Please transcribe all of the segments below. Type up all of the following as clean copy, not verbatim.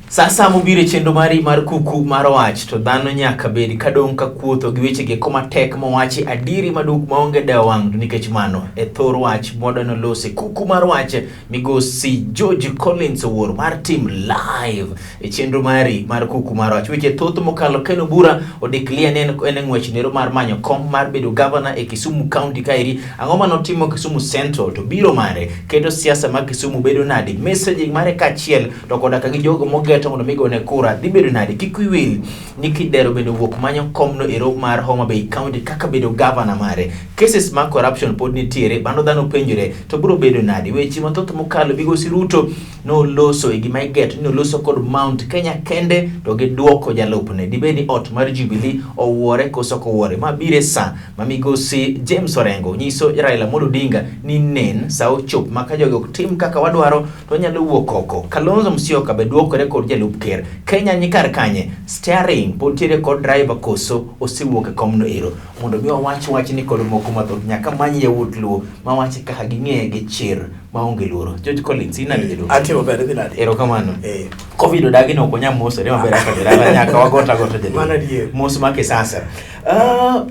Sasa mobiro e chenro mari mar kuku mar wach to dhano nyaka bed kadong' ka kuotho gi weche gieko matek mowachi adieri maduk maonge dewo wang' to nikech mano e thor wach mwadwa lose kuku mar wach migosi George Collins Owuor mar team live e chenro mari mar kuku mar wach. Weche thoth mokalo Ken Obura odeclare ni en e ng'wech nero mar manyo kom mar bedo governor e Kisumu County kaeri. Ang'o manotimo Kisumu Central to biro mare keto siasa mar Kisumu bedo nade? Messaging mare kaachiel to koda ka gi jogo mogeto mondo mi gone kura dhi bedo nade? Kik wiyi wil ni Kidero bende owuok manyo komno ero mar Homa Bay County kaka bedo governor mare. Cases mag corruption pod nitiere, bando dhano penjore to biro bedo nade? Weche mathoth mokalo Migosi Ruto noloso e gima igeto ni noloso kod Mount Kenya kende to giduoko jalupne. Dibed ni ot mar Jubilee owuore koso ok owuore? Ma biro e sa ma Migosi James Orengo nyiso Raila Amolo Odinga ni nen sa ochop ma ka jogi ok tim kaka wadwaro to wanyalo wuok oko. Kalonzo Musyoka be duokore kod jalup ker. Kenya ni kar kanye? Steering pod nitiere kod driver koso osewuok e komno ero? Mondo mi wawach wachni kod moko mathoth nyaka many yawuot Luo mawache kaka ging'eye gi chir maonge luoro. George Collins, in nade jaduong'? Antie maber, idhi nade? Erokamano. Eh. Covid odagi ni ok wanyal mosore maber kaka jodala, nyaka wagota gota jaduong'. Mano adier. Mos ma kisasa.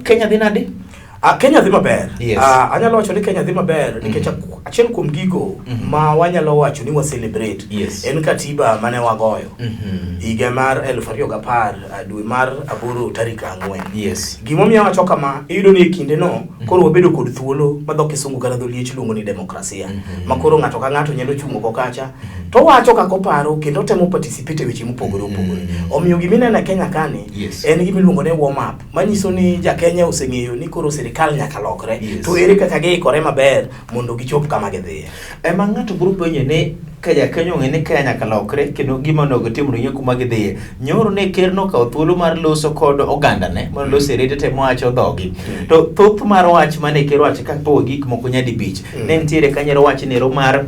Kenya dhi nade? Kenya dhi maber. Yes. Anyalo wacho ni Kenya dhi maber nikech achiel kuom gigo ma wanyalo wacho ni wa celebrate en katiba mane wagoyo higa mar 2010 dwe mar 8 tarik 4. Gimomiyo awacho kama, iyudo ni e kindeno koro wabedo kod thuolo ma dho kisungu kata dho liech luongo ni demokrasia ma koro ng'ato ka ng'ato nyalo chung' oko kacha to wacho kaka oparo kendo otemo participate e weche mopogore opogore. Omiyo gimineno e Kenya kani en gimiluongo ni warm up manyiso ni ja Kenya oseng'eyo ni koro sirikal nyaka lokre. To ere kaka giikore maber mondo gichop kama gidhiye. Ema ng'ato biro penjo ni ka ja Kenya ong'e ni Kenya nyaka lokre kendo gima onego gitim mondo ging'e kuma gidhiye. Nyoro ne ker nokawo thuolo mar loso kod ogandane mondo loso e redio te mowacho dhogi. To thoth mar wach mane ker owacho ka pogo gik moko nyadibich ne nitiere kanyo wach nero mar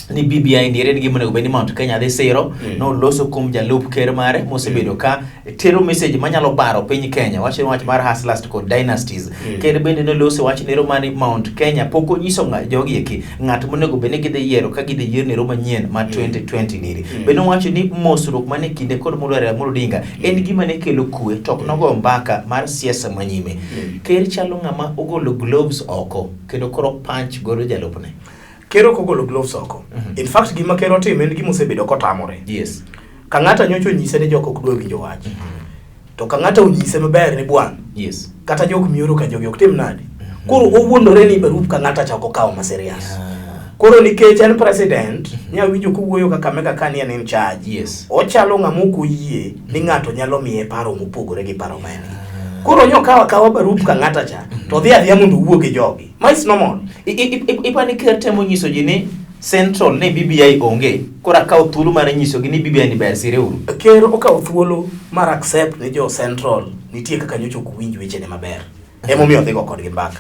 ni BBI ni en gima onego bed ni Mount Kenya dhi siro. Noloso kuom jalup ker mare mosebedo ka tero message manyalo baro piny Kenya, wacho wach mar hustlers kod dynasties. Ker bende noloso wach nero mar ni Mount Kenya pok onyiso jogi eki ng'at monego bed ni gidhi yiero ka gidhi yiero nero manyien ma 2020 niri. Bende nowacho ni mosruok mane kinde kod Molo Raila Amolo Odinga en gima ne kelo kwe to ok nogo mbaka mar siasa manyime. Ker chalo ng'ama ogolo gloves oko kendo koro punch godo jalupne. Ker ok ogolo gloves oko. In fact gima ker otimo en gima osebedo kotamore. Ka ng'ato nyocha onyise ni jok ok dwa winjo wach. To ka ng'ato onyise maber ni bwana. Kata jok mioro ka jogi ok tim nade. Koro owuondore ni barup ka ng'ato chako kawo ma serious. Koro nikech en president, nya winjo kowuoyo kaka mega ka ni en in charge. Ochalo ng'ama ok oyie ni ng'ato nyalo miye paro mopogore gi paro ma en go. Koro nyo kawa kawa barup ka ng'ato cha, to odhi adhiya mondo owuo gi jogi. Ma is normal. Ipani ker temo nyiso ji ni Central ni BBI onge, koro akawo thuolo mar nyisogi ni BBI ni ber sire uru. Ker okawo thuolo mar accept ni jo Central nitie kaka nyocha ok winj wechene maber. Emomiyo odhigo kodgi mbaka.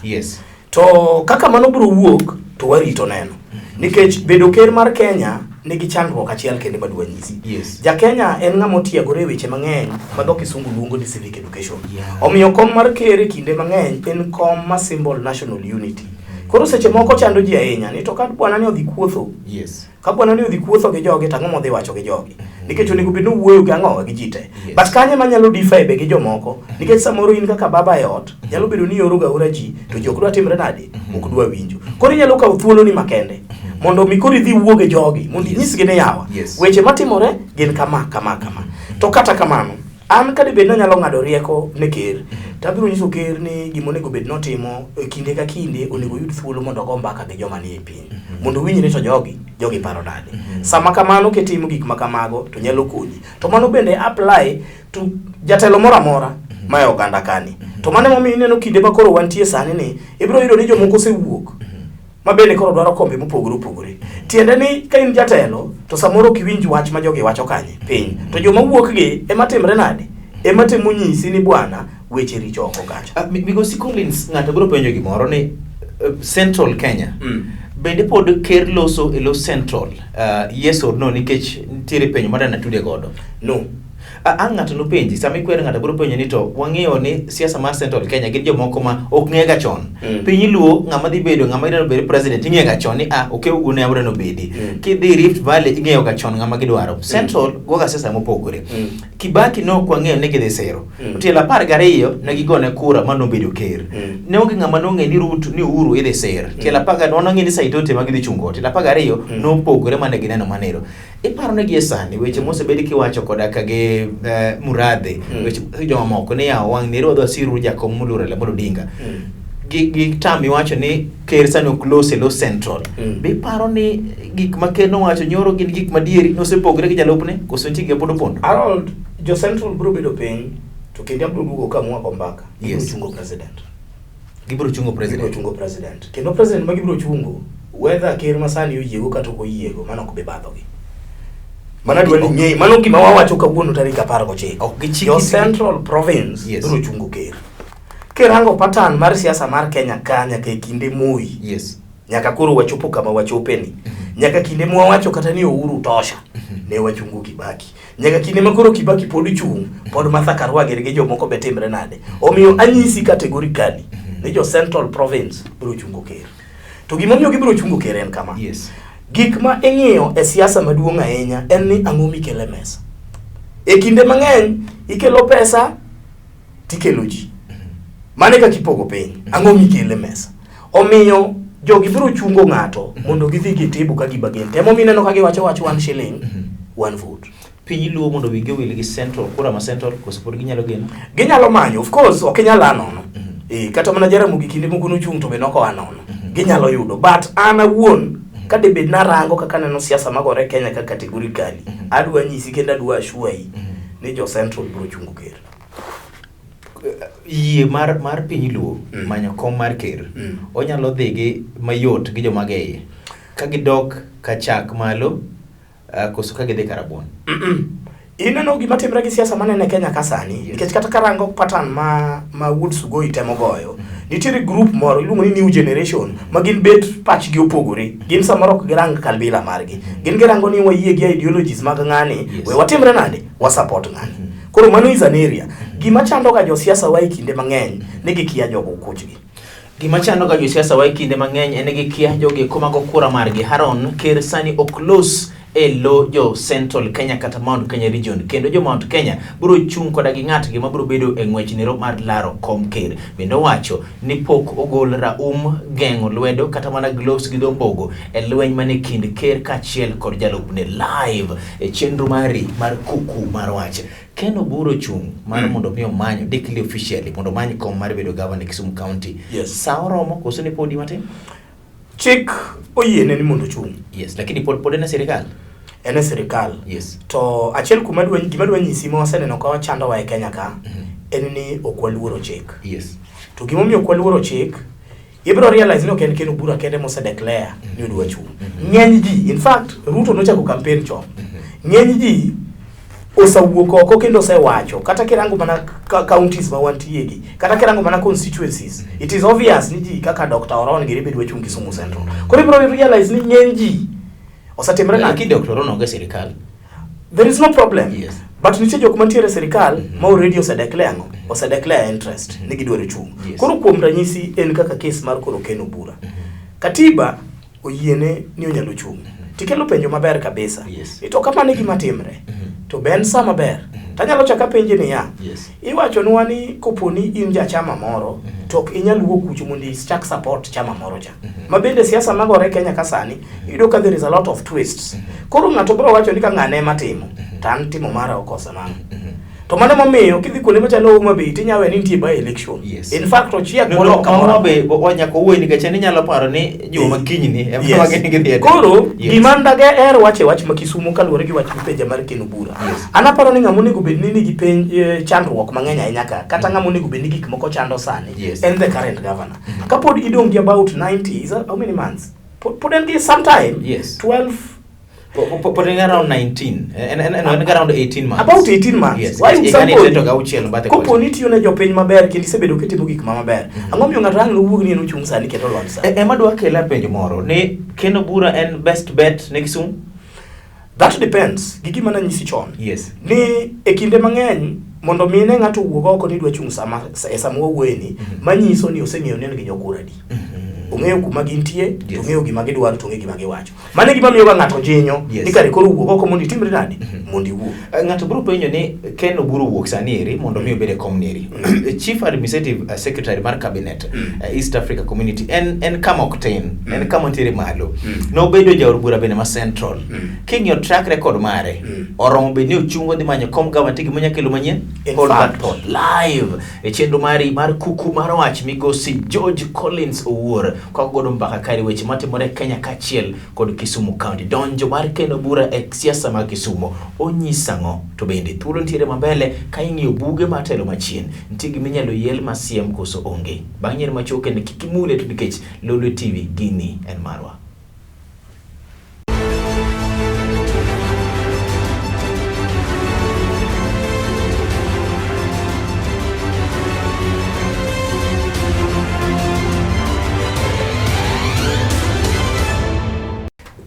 To kaka mano biro wuok to warito neno. Nikech bedo ker mar Kenya nigi chandruok achiel kende madwa nyisi. Ja Kenya en ng'ama otiegore e weche mang'eny ma dho kisungu luongo ni civic education. Omiyo kom mar ker e kinde mang'eny en kom ma symbol national unity. Koro seche moko chando ji ahinya ni to ka bwana ni odhi kuotho. Ka bwana ni odhi kuotho gi jogi to ang'o modhi wacho gi jogi? Nikech onego bed ni owuoyo gi ang'o gi ji te. But kanyo ema nyalo differ be gi jomoko. Nikech samoro in kaka baba e ot, nyalo bedo ni ioro ga ora ji to ji ok dwa timre nade? Ok dwa winjo. Koro inyalo kawo thuolo ni makende mondo mi koro idhi wuo gi jogi mondo inyisgi ni yawa. Weche matimore gin kama kama kama. To kata kamano, an ka dibed ni anyalo ng'ado rieko ne ker, to abiro nyiso ker ni gima onego bed notimo e kinde ka kinde onego oyud thuolo mondo ogo mbaka gi joma nie piny. Mondo owinj ni to jogi paro nade. Sama kamano kitimo gik ma kamago to nyalo konyi. To mano bende apply to jatelo moro amora ma e oganda kani. To mano emomiyo ineno kinde ma koro wantie sani ni ibiro yudo ni jomoko osewuok ma bende koro dwaro kombe mopogore opogore. Tiende ni ka in jatelo to samoro ok iwinj wach ma jogi wacho kanye piny. To joma wuok gi ema timre nade? Ema temo nyisi ni bwana weche richo oko kacha. Migosi Collins, ng'ato biro penjo gimoro ni Central Kenya. Bende pod ker loso e lo Central? Yes or no, nikech nitiere penjo madana tude godo. No. Ang' ng'ato nopenji sama ikwero ng'ato biro penjo ni to wang'eyo ni siasa mar Central Kenya gin jomoko ma ok ng'ega chon. Piny Luo ng'ama dhi bedo ng'ama idwaro bedo president ing'eyo ga chon ni ah Okew Uguna ema dwaro nobedi. Kidhi Rift Valley ing'eyo ga chon ng'ama gidwaro. Central goga siasa mopogore. Kibaki ne ok wang'eyo ni gidhi siro. Tielo 12 ne gigone kura ma nobedo ker. Ne onge ng'ama nong'e ni Ruto ni Uhuru idhi sir. Tielo 10 nong'e ni Saitoti ema gidhi chungo. Tielo 12 nopogore mane gineno manero. Iparo ni gie sani weche mosebed kiwacho koda ka gi Murathe, weche jomamoko ni yawa wang' neri wadwa siru jakom moluor Raila Amolo Odinga. Gi tami wacho ni ker sani ok los e lo Central. Be iparo ni gik ma ker nowacho nyoro gin gik madieri nosepogore gi jalupne koso nitie gima pod opondo? Harold, jo Central biro bedo piny to kendo abiro duogo ka mwako mbaka. Gibiro chungo president. Gibiro chungo president. Gibiro chungo president. Kendo president ma gibiro chungo, whether ker masani oyiego kata ok oyiego, mano ok bi badhogi. Mano adwa ni ing'e, mano gima wawacho kawuono tarik 19. Ok gichik Jo itgi. Central Province biro chungo ker. Kirango pattern mar siasa mar Kenya ka nyaka e kinde Moi. Nyaka koro wachopo kama wachopeni. Nyaka kinde mwawacho kata ni Uhuru tosha, ne wachungo Kibaki. Nyaka kinde ma koro Kibaki pod chung', pod Martha Karua giri gi jomoko be timre nade. Omiyo anyisi categorically ni jo Central Province biro chungo ker. To gimomiyo gibiro chungo ker en kama. Gik ma ing'iyo e siasa maduong' ahinya en ni ang'o mikelo e mesa. E kinde mang'eny ikelo pesa tikelo ji. Mano e kaka ipogo piny. Ang'o mikelo e mesa. Omiyo jogi biro chungo ng'ato mondo gidhi gitibu ka gibagen. Temo mineno ka giwacho wach 1 shilling, 1 vote. Piny Luo mondo wigi owil gi Central, kura ma Central, koso pod ginyalo geno? Ginyalo manyo, of course, ok inyal a nono. Kata mana Jaramogi kinde moko nochung' to be nokoa nono. Ginyalo yudo. But an awuon, ka debed narango kaka aneno siasa magore Kenya ka categorically, adwa nyisi kendo adwa assure ni jo Central biro chungo ker. Yie mar piny Luo manyo kom mar ker, onyalo dhi gi mayot gi joma ge iye. Ka gidok ka chak malo, koso ka gidhi karabuon. Ineno gima timre gi siasa manene Kenya ka sani, nikech kata karango pattern ma Wuod Sugoi temo goyo, nitiere group moro iluongo ni new generation ma gin bet pachgi opogore. Gin samoro ok girang kabila margi. Gin girango ni wayie gi ideologies mag ng'ani, we watimre nade? Wa support ng'ani. Koro mano is an area. Gima chando ga josiasa wa e kinde mang'eny ni gikia jogo kuchgi. Gima chando ga josiasa wa e kinde mang'eny en ni gikia jogo eko mago kura margi. Haron, ker sani ok los e lo jo Central Kenya kata Mount Kenya region, kendo jo Mount Kenya biro chung' koda gi ng'atgi ma biro bedo e ng'wech nero mar laro kom ker. Bende owacho ni pok ogol raum geng'o lwedo kata mana gloves gi dho mbogo e lweny mane kind ker kaachiel kod jalupne live e chenro mari mar kuku mar wach. Ken Oburu ochung' mar mondo mi omany declare officially mondo omany kom mar bedo governor e Kisumu County. Sa oromo koso ne podi matin? Chik oyiene ni mondo ochung'. Yes, lakini pod en e sirikal. En e sirikal. To achiel kuom gima adwa nyisi ma waseneno ka wachandowa e Kenya ka, en ni ok waluoro chik. To gimomiyo ok waluoro chik, ibiro realize ni ok en Ken Obura kende mose declare ni odwa chung'. Ng'eny ji, in fact, Ruto nochako campaign chon. Ng'eny ji osewuok oko kendo osewacho, kata kirango mana counties ma wantie gi, kata kirango mana constituencies, it is obvious ni ji kaka Dr. Oron giri be dwa chung' Kisumu Central. Koro ibiro realize ni ng'eny ji osetimre nade? Lakini Dr. Oron onge sirikal. There is no problem. But nitie jok mantiere e sirikal ma already osedeclare ang'o? Osedeclare interest ni gidwaro chung'. Koro kuom ranyisi en kaka case mar koro Ken Obura. Katiba oyiene ni onyalo chung'. Tikelo penjo maber kabisa. Ni to kamano e gima timre. To be en sa maber? Tanyalo chako apenje niya, iwachonwa ni kopo ni in ja chama moro, to ok inyal wuok kucho mondo ichak support chama moro cha. Ma bende siasa magore Kenya ka sani, iyudo ka there is a lot of twists. Koro ng'ato biro wacho ni ka ng'ane ema timo, to an timo mara okosa nang'o. To mano momiyo kidhi kuonde machalo Homa Bay tinya we ni nitie by election. In fact ochiek No, no, moloka Homa moro. Bay, nyaka owuoyi nikech en inyalo paro ni juma kinyni ema gin gidhi e Koro gima ndage er wacho e wach ma Kisumu kaluwore gi wach mipenja mar Ken Obura. An aparo ni ng'ama onego bed ni nigi penj chandruok mang'eny ahinya ka, kata ng'ama onego bed ni gik moko chando sani en the current governor. Kapod idong' gi about 90, is that how many months? Pod en gi some time. 12 Pod en around 19. En around 18 months. About 18 months. Yes. Why would Higa ni somebody to gauchiel bathe kopo kocha. ni itiyo ne jopiny maber kendo isebedo kitimo gik ma maber. Ang'o miyo ng'ato ang' nowuog ni en ochung' sani kendo olony sani? Ema dwa kela penjo moro ni Ken Obura en best bet ne Kisumu? That depends gi gima nanyisi chon. Yes. Ni e kinde mang'eny mondo mi ne ng'ato owuog oko ni dwa chung' sama e sama wawuoyeni, manyiso ni oseng'eyo ni en gi jokura adi. Ong'eyo kuma gintie, to ong'eyo gima gidwaro, to ong'eyo gima giwacho. Mano e gima miyo ga ng'ato jinyo Yes. ni kare koro wuog oko mondo itimri nade? Mondo iwuo. Ng'ato biro penjo ni Ken Oburu wuok sani eri mondo mi obed e kom ni eri. Chief Administrative Secretary mar Cabinet East Africa Community en kama ok tin, en kama nitiere malo. Nobedo jaod bura bende ma Central. King'iyo track record mare, oromo bed ni ochung' odhi manyo kom gavana nitie gima onyalo kelo manyien? In Hold that fact. thought. Live e chenro mari mar kuku mar wach migosi George Collins Owuor ka godo mbaka kare weche matimore e Kenya kaachiel kod Kisumu County. Donjo mar Ken Obura e siasa mag Kisumu onyis ang'o? To bende thuolo nitiere mambele ka ing'iyo buge matelo machien, nitie gima inyalo yel masiem koso onge. Bang' nyiero machuok kendo kik imule to nikech Lolwe TV gini en marwa.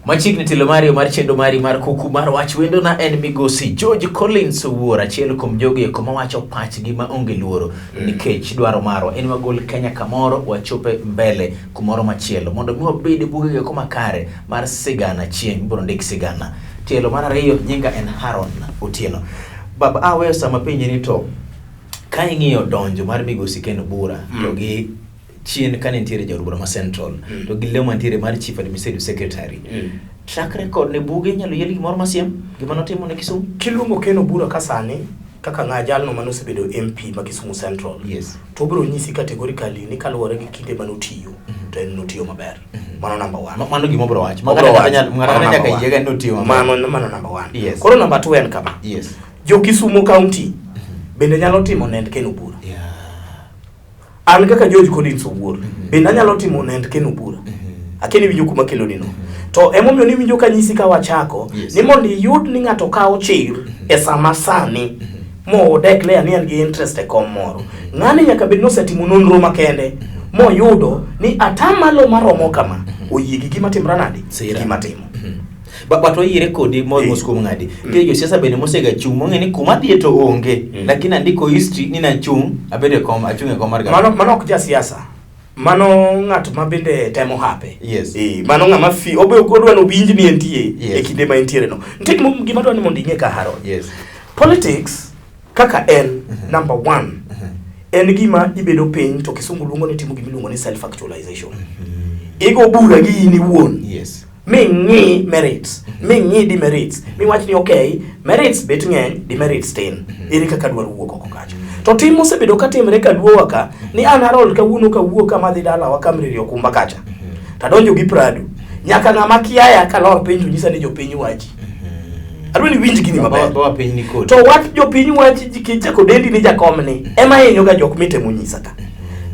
Machiegni telo mari mar chenro mari mar kuku mar wach wendona en migosi George Collins Owuor, achiel kuom jogi eko mawacho pachgi ma onge luoro nikech dwaro marwa en wagol Kenya kamoro wachope mbele kumoro machielo mondo mi wabed e buge eko makare mar sigana chieng' ibiro ndik sigana. Tielo mar ariyo nyinga en Haron Otieno. Baba aweyo sama penji ni to ka ing'iyo donjo mar migosi Ken Obura to gi chien kane nitiere jaod bura ma Central to gi lemo mantiere mar Chief Administrative Secretary track record ne buge inyalo yel gimoro masiem gima notimo ne Kisumu. Kiluongo Ken Obura ka sani kaka ng'a jalno mane osebedo MP ma Kisumu Central. Yes. To obiro nyisi categorically ni kaluwore gi kinde mane otiyo to en notiyo maber. Mano number one. Mano gima obiro wacho. Obiro wacho. Ng'ato Mano nyaka number one. yiega ni notiyo maber. Mano number one. Yes. Koro number two en kama. Yes. Jo Kisumu County bende nyalo timo nend Ken Obura. Yeah. An kaka George Collins Owuor bende anyalo timo nend Ken Obura. Akia ni iwinjo kuma keloni no. To emomiyo niwinjo ka nyisi ka wachako Yes. ni mondo iyud ni ng'ato kawo chir e sama sani mo declare ni en gi interest e kom moro. Ng'ani nyaka bed ni osetimo nonro makende moyudo ni atamalo maromo kama oyie gi gima timra nade Sira. gima timo. But wayiere kodi mos mos kuom ng'adi. Nitie josiasa bende mosega chung' mong'e ni kuma adhiye to onge. Lakini andiko history ni nachung' abedo e kom achung' e kom mar gavana. Mano ok jasiasa. Mano ng'at ma bende temo hape. Yes. Mano ng'ama fi obe odwa ni owinj ni entie Yes. e kinde ma entiere no. Nitie gima adwa ni mondo ing'e ka Harold. Yes. Politics kaka en number one en gima ibedo piny to kisungu luongo ni timo gima iluongo ni self actualization. Igo bura gi in iwuon. Yes. Mi ng'i merits, mi ng'i demerits, mi wach ni okay, merits bet ng'eny, demerits tin. Ere kaka dwaro wuok oko kacha. To tim mosebedo ka timre ka luowa ka, ni an Harold kawuono kawuok kama dhi dalawa Kamreri Okumba kacha. Tadonjo gi Prado. Nyaka ng'ama kiaya kalor piny to nyisa ni jopiny wachi. Adwa ni winj gini maber. Bawa piny ni kodi. To wach jopiny wachi kichako dendi ni jakomni ema hinyo ga jok mitemo nyisa ka.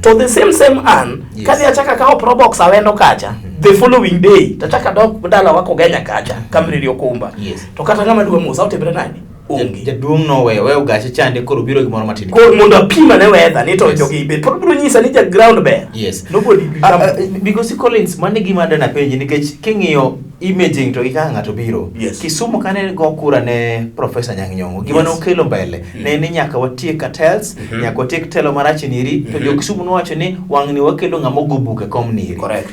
To the same an Yes. kadhi achaka kawo probox awendo kacha the following day tachaka dok dalawa Kogenya kacha Kamreri Okumba. Yes. To kata ng'ama dwa mosa otimre nade? Onge. Jaduong' noweyo weyo gache chande koro biro gimoro matin. Koro mondo apim ane weather ni to Yes. jogi be pod biro nyisa ni ja ground ber. Yes. Nobody will come. Migosi Collins, mano e gima adwa napenji nikech king'iyo imaging to gi kaka ng'ato biro. Yes. Kisumu kane go kura ne Professor Anyang' Nyong'o, gima Yes. nokelo mbele ne ni nyaka watiek cartels, nyaka watiek telo marach niri, to jo Kisumu nowacho ni wang'ni wakelo ng'ama ogo buk e kom niri. Correct.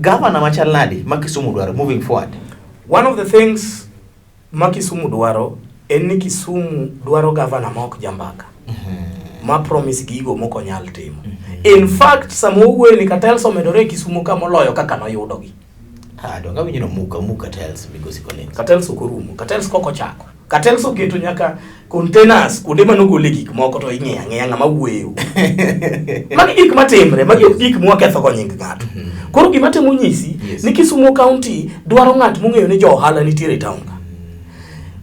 Gavana machal nadi ma Kisumu dwaro moving forward? One of the things ma Kisumu dwaro en ni Kisumu dwaro gavana ma ok jambaka. Ma promise gigo mok onyal timo. In fact, sama owuoyo ni cartels omedore e Kisumu ka moloyo kaka noyudogi. Ah, donge awinjo ni omuka cartels Migosi Collins. Cartels ok orumo. Cartels kok ochako. Cartels oketo nyaka containers kuonde manogole gik moko to ing'iyo ang'iya ng'ama wuoyo. Magi gik matimre, magi ok gik mwaketho go nying ng'ato. Koro gima temo nyisi Yes. ni Kisumu County dwaro ng'at mong'eyo ni jo ohala nitiere e town ka.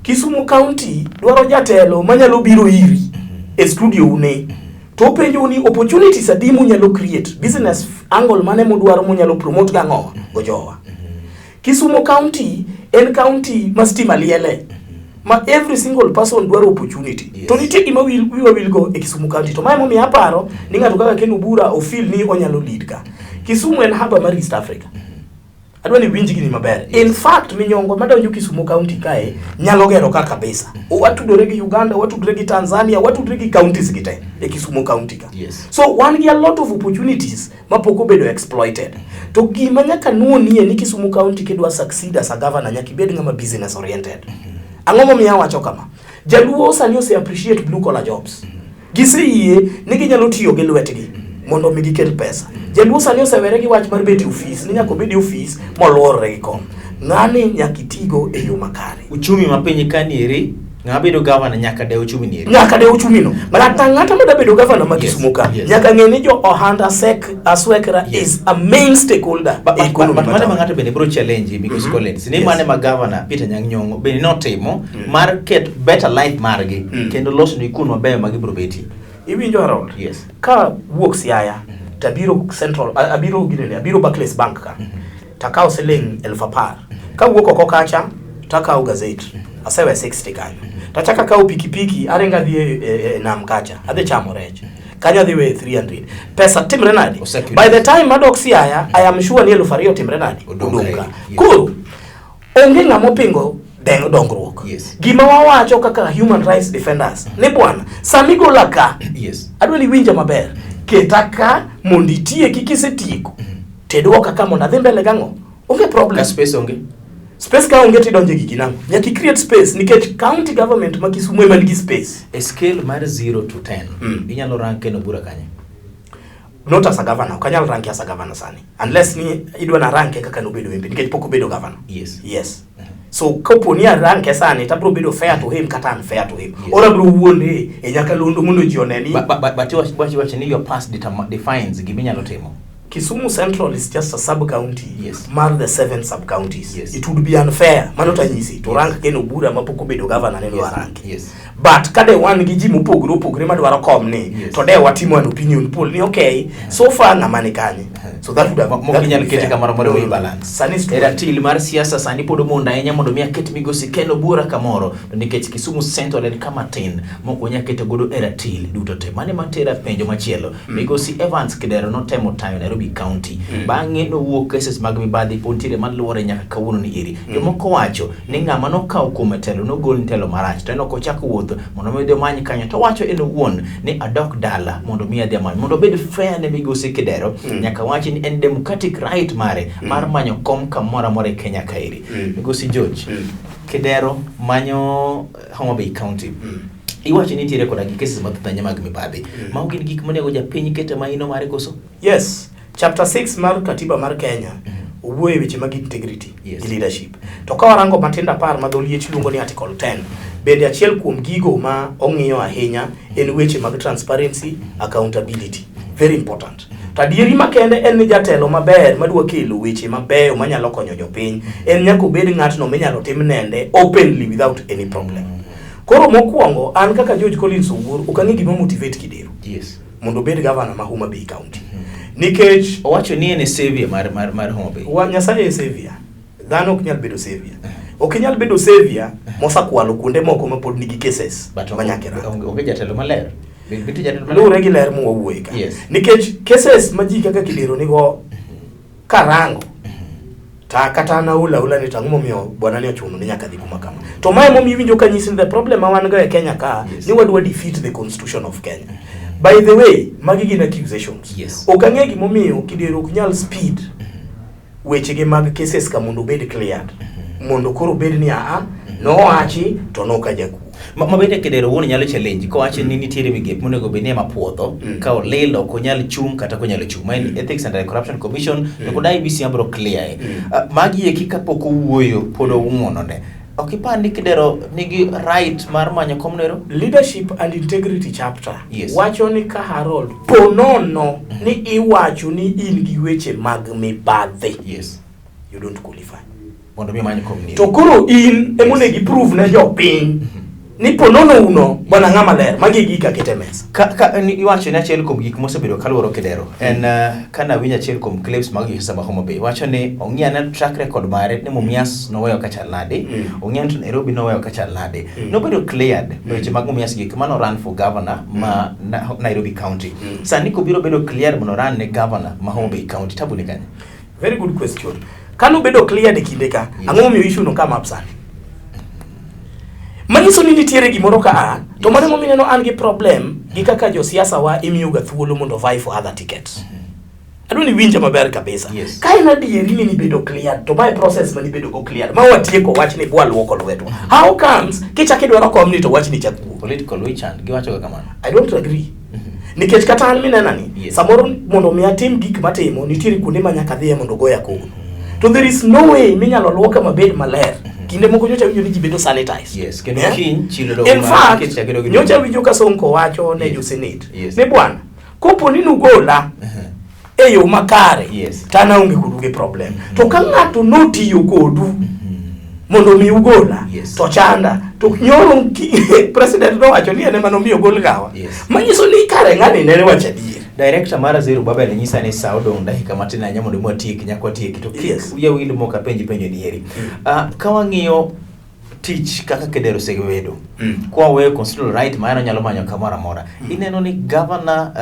Kisumu County dwaro jatelo manyalo biro iri e studio une to openjou ni opportunities adi munyalo create business angle mane mudwaro munyalo promote gang'o go jowa. Kisumu County en county ma stima liele ma every single person dwaro opportunity. Yes. To nitie gima wiwa wil go e Kisumu County to mae momiyo aparo ni ng'ato kaka Ken Obura ofeel ni onyalo lead ka. Kisumu en hub mar East Africa. Adwa ni winj gini maber. In fact, minyongo madonjo Kisumu County kae nyalo gero ka kabisa. Watudore gi Uganda, watudore gi Tanzania, watudore gi counties gi te e Kisumu County ka. So wan gi a lot of opportunities mapok obedo exploited. To gima nyaka nuonie ni Kisumu County kidwa succeed as a governor nyaka ibed ng'ama business oriented. Ang'o momiyo awacho kama? Jaluo sani ose appreciate blue collar jobs. Giseyie ni ginyalo tiyo gi lwetgi mondo mi gikel pesa. Jaluo sani osewere gi wach mar bet e ofis ni nyaka obed e ofis moluorre gi kom. Ng'ani nyaka itigo e yo makare. Uchumi ma piny ka nieri, ng'ama bedo gavana nyaka dew uchumi nieri. Nyaka dew uchumi no. Ng'ato ang'ata madwa bedo gavana ma Kisumu ka nyaka ng'e ni jo ohand aswekra is a main stakeholder e economy. But mane ma ng'ato bende biro challenge migosi Collins ni mane ma gavana Peter Anyang' Nyong'o bende notimo mar ket better life margi kendo loso ni kuond mabeyo ma gibiro betie. Iwinjo Harold? Yes. Ka wuok Siaya to abiro Central, abiro ginene, abiro Barclays Bank ka. Takawo siling 10,000. Kawuok oko kacha takawo gazet. Asewe 60 kanyo. Tachako akawo pikipiki aringo adhi e nam kacha. Adhi chamo rech. Kanyo adhi weyo 300. Pesa timre nadi? By the time adok Siaya, I am sure ni 2,000 timre nadi? Odong' ka. Koro onge ng'ama opingo dongruok. Gima wawacho kaka human rights defenders ni bwana, sama igola ka, adwa ni iwinja maber, keta ka mondo itieki, kisetieko tidwoka ka mondo adhi mbele gang'o? Onge problem. Ka space onge? Space ka onge tidonje gigi nang'o? Nyaka i create space nikech county government ma Kisumu ema nigi space. E scale mar 0 to 10, inyalo rank Ken Obura kanye? Not as a governor, ok anyal ranke as a governor sani. Unless ni idwa na ranke kaka nobedo MP nikech pok obedo governor. Yes. So kapo ni aranke sani to abiro bedo fair to him kata unfair to him. Or abiro wuonde e nyakalondo mondo ji one ni But iwacho ni your past defines gima inyalo timo. Kisumu Central is just a sub-county mar the 7 sub-counties. It would be unfair, mano tanyisi, to rank Ken Obura mapok obedo governor ne dwa rank. But ka de wan gi ji mopogore opogore madwaro kom ni, to de watimo an opinion poll ni okay, so far ng'ama ni kanye. So that would have, Mok inyal kete kamoro mondo we balance. Sani E ratil mar siasa sani pod omondo ahinya mondo mi aket migosi Ken Obura kamoro, to nikech Kisumu Central en kama tin mok wanyal keto godo e ratil duto te. Mane matera penjo machielo. Migosi Evans Kidero notemo tayo Nairobi County. Bang'e nowuok cases mag mibadhi pod nitiere maluore nyaka kawuono ni eri. Jomoko wacho ni ng'ama nokawo kuome telo nogol ni telo marach to en ok ochako wuoth mondo mi odhi omany kanyo to owacho en owuon ni adok dala mondo mi adhi amany mondo obed fair ne migosi Kidero nyaka wachi ni en democratic right mare mar manyo kom kamoro amora e Kenya kaeri. Migosi George Kidero manyo Homa Bay County. Iwacho ni nitiere koda gi cases mathoth ahinya mag mibadhi. Mago gin gik monego japiny kete maino mare koso? Yes. Chapter 6 mar katiba mar Kenya owuoyo e weche mag integrity gi leadership. To ka warango matindo 10 ma dholiech luongo ni Article 10, bende achiel kuom gigo ma ong'iyo ahinya en weche mag transparency, accountability. Very important. To adieri makende en ni jatelo maber madwa kelo weche mabeyo manyalo konyo jopiny en nyaka obed ng'atno minyalo tim nende openly without any problem. Koro mokwongo an kaka George Collins Owuor ok ang'e gima motivate Kidero mondo obed governor ma Homa Bay County. Nikech owacho ni en e savior mar Homa Bay. Wa Nyasaye e savior. Dhano ok nyal bedo savior. Ok inyal bedo savior mosakwalo kuonde moko ma pod nigi cases ma nyaka irang. Onge jatelo maler. Luwore gi ler mwawuoye ka. Nikech cases ma ji kaka Kidero nigo karango ta kata an aol aola ni to ang'o momiyo bwana ni ochuno ni nyaka dhi kuma kama. To mae momiyo iwinjo ka nyisi ni the problem ma wan go e Kenya ka ni wadwa defeat the constitution of Kenya. By the way, magi gin accusations. Ok ang'e gimomiyo Kidero ok nyal speed wechege mag cases ka mondo obed cleared. Mondo koro obed ni aa, nowachi to nokajakuo. Ma bende Kidero wuon nyalo challenge kowacho ni nitiere migepe monego bed ni ema puodho ka olil ok onyal chung' kata ok onyalo chung' ma en Ethics and Anti-Corruption Commission to kod IEBC abro clear e. Magi eki kapok owuoyo pod ong'uonone. Ok ipar ni Kidero nigi right mar manyo kom nero? Leadership and Integrity chapter wacho ni ka Harold ponono ni iwacho ni in gi weche mag mibadhi. You don't qualify. Mondo mi omany kom ni. To koro in ema onego i-prove ne jopiny ni ponono uno bwana ng'ama ler magi e gika kete mesa. Ka ni iwacho ni achiel kuom gik mosebedo kaluoro Kidero en ka nawinjo achiel kuom clips mag josiasa ma Homa Bay wacho ni ong'i ane track record mare ni Mumias noweyo ka chal nade, ong'i ane to Nairobi noweyo ka chal nade. Nobedo cleared weche mag Mumias gi mano run for governor ma Nairobi County. Sani kobiro bedo cleared mondo run ne governor ma Homa Bay County, tabu ni kanye? Very good question. Kanobedo cleared e kinde ka, ang'o momiyo issue no come up sani? Manyiso ni nitiere gimoro ka a, to mano emomiyo ineno an gi problem gi kaka josiasa wa imiyoga thuolo mondo vie for other tickets. Adwa ni iwinja maber kabisa. Ka en adieri ni nibedo cleared, to mae process ma nibedo go cleared, ma watieko wachni bwaluoko lwetwa. How comes kichako idwaro komni to wachni chak wuok? Political witch hunt, giwacho ga kamano. I don't agree. Nikech kata an minena ni, samoro mondo mi atim gik matimo, nitiere kuonde ma nyaka adhiye mondo goya kogno. To there is no way minyalo luoka mabed maler. Kinde moko nyocha winjo ni ji bedo sanitized. Yes, kendo kiny chilo dogo In mar- fact, nikech chake dogo nyocha winjo ka Sonko wacho ne jo Senate ni bwana, kopo ni nugola e yo makare to an aonge kodu gi problem. To ka ng'ato notiyo kodu mondo mi ugola to chanda to nyoro president nowacho ni en ema nomiyo ogol gawa. Manyiso ni kare ng'ani ne wacho adier. Director mara Zerubabel nyisa ni sa odong' dakika matin ahinya mondo mi watiek nyaka watieki to kik wiya wil mok apenji penjo ni eri. Ka wang'iyo tich kaka Kedero osebedo kwa weyo constitutional right ma en onyalo manyo kamoro amora ineno ni governor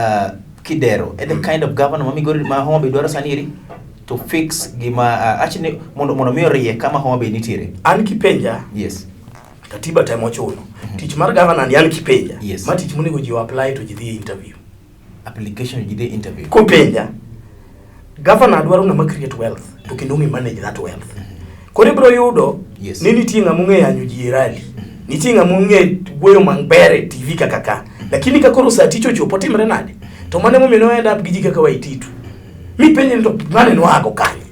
Kidero e the kind of governor ma Migori ma Homa Bay dwaro sani eri to fix gima actually mondo mi orie kama Homa Bay nitiere. An kipenja Katiba temo chuno. Tich mar governor ni an kipenja. Ma tich monego ji apply to ji dhi e interview. Application ji dhi interview. Kopenja. Governor dwaro ng'ama create wealth to kendo ong'e manage that wealth. Koro ibiro yudo ni nitie ng'ama ong'e yanyo ji e rally. Nitie ng'ama ong'e wuoyo maber e TV kaka ka. Lakini ka koro saa tich ochopo timre nade? To mano emomiyo ne end up gi ji kaka Waititu. Mipenje ni to ng'ani noago kanye?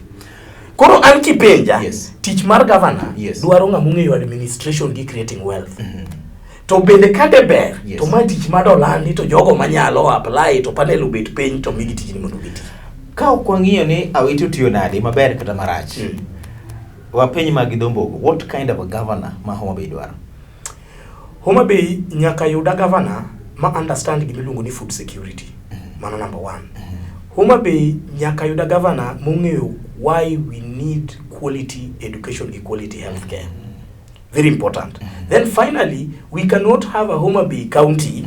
Koro an kipenja, tich mar governor dwaro ng'ama ong'eyo administration gi creating wealth. To bende ka de ber, to ma tich ma dolandi to jogo manyalo apply to panel obet piny to migi tijni mondo giti. Ka ok wang'iyo ni Awiti otiyo nade maber kata marach, wapenj mag gi dho what kind of a governor ma Homa Bay dwaro? Homa Bay nyaka yuda governor ma understand gima iluongo ni food security. Mano number one. Homa Bay nyaka yuda governor mong'eyo why we need quality education gi quality healthcare. Very important. Then finally, we cannot have a Homa Bay County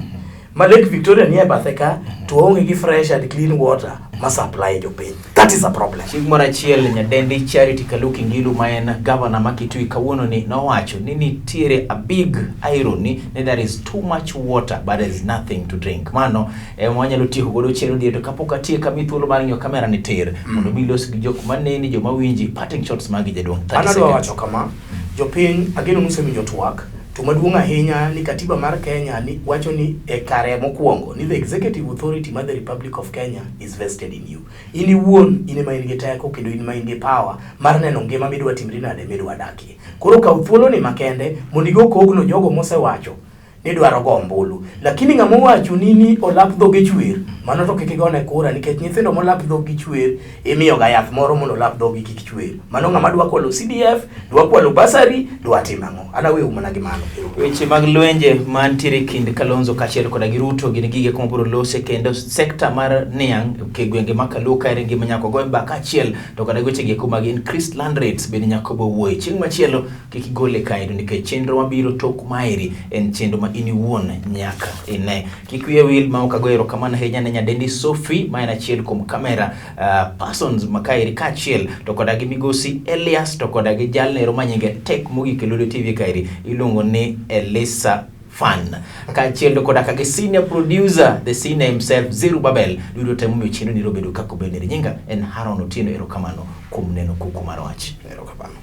ma Lake Victoria nie bathe ka to waonge gi fresh and clean water ma supply jopiny. That is a problem. Chieng' moro achiel nyadendi Charity Kaluki Ngilu ma en gavana ma Kitui kawuono ni nowacho ni nitiere a big irony ni there is too much water but there is nothing to drink. Mano ema wanyalo tieko godo chenro ni to kapok atieko ami thuolo mar ng'iyo kamera ni tir mondo mi ilos gi jok maneni joma winji parting shots magi jaduong' 30 An adwa seconds. wacho kama, jopiny ageno ni usewinjo twak to maduong' ahinya ni katiba mar Kenya ni wacho ni e kare mokwongo ni the executive authority mar the Republic of Kenya is vested in you. In iwuon in ema in gi teko kendo in ema in gi power mar neno ngima midwa timri nade midwa dakie. Koro kaw thuoloni makende mondo igo kogno jogo mosewacho ni dwaro go ombulu. Lakini ng'ama owachoni ni olap dhoge chwer, mano to kik igone kura nikech nyithindo molap dhoggi chwer imiyoga yath moro mondo olap dhoggi kik chwer. Mano ng'ama dwa kwalo CDF, dwa kwalo bursary, dwa timo ang'o? An aweyou mana gi mano. Weche mag lwenje mantiere kind Kalonzo kaachiel koda gi Ruto gin gige kuma biro lose kendo sekta mar niang' e gwenge ma Kaluo kaeri ngima nyaka ogoye mbaka kaachiel to koda weche gi eko mag increased land rates bende nyaka obo wuoye. Chieng' machielo kik igole kaendi nikech chenro mabiro tok maeri en chenro ma in iwuon nyaka ine. Kik wiye wil ma ok agoyo erokamano ahinya ne nyadendi Sophie ma en achiel kuom kamera persons ma kaeri kaachiel to koda gi migosi Elias to koda gi jalnero ma nyinge tek mogik e Lolwe TV kaeri iluongo ni Elisa Fan. Kaachiel to koda ka gi senior producer, the senior himself, Zerubabel, duto te momiyo chenro ni obedo kaka obedo. Nyinga en Haron Otieno, erokamano kuom neno kuku mar wach. Erokamano.